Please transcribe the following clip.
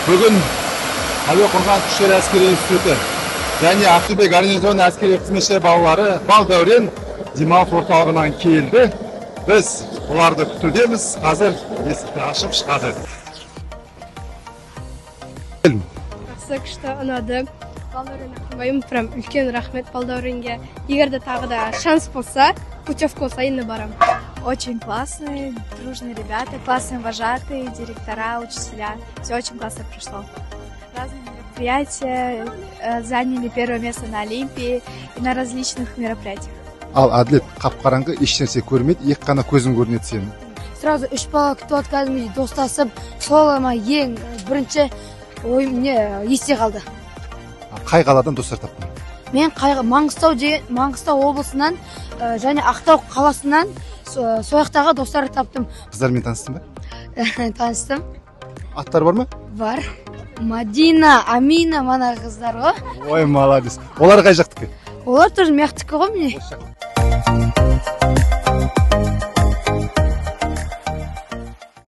Бүгін Әуе қорғаныс күштері әскери институты және Ақтөбе гарнизоны әскери қызметшілер балалары Балдәурен демалыс орталығынан келді. Біз оларды күтудеміз. Қазір есікті ашып шығады. Жақсы, күшті, ұнады. Балдәурен Ақынбайым, прям үлкен рахмет Балдәуренге. Егер де тағы да шанс болса, путевка болса, енді барамын. Очень классные, дружные ребята, классные вожатые, директора, учителя. Все очень классно прошло. Разные мероприятия, заняли первое место на Олимпии и на различных мероприятиях. Ал Әділет қап-қараңғы, ешнәрсе көрмейді, екі қана көзің көрінеді сенің. Сразу үш бала күтіп алды, кәдімгідей достасып, сол ма ең бірінші ойым не есте қалды. Қай қаладан достар таптың? Мен қай, Маңғыстау деген, Маңғыстау облысынан және Ақтау қаласынан сол жақтағы достар таптым. Қыздармен таныстың ба? Таныстым. Аттары бар ма? Бар. Мадина, Амина, мана қыздар ғой. Ой, молодец. Олар қай жақтікі? Олар тоже мияқтікі ғой, міне.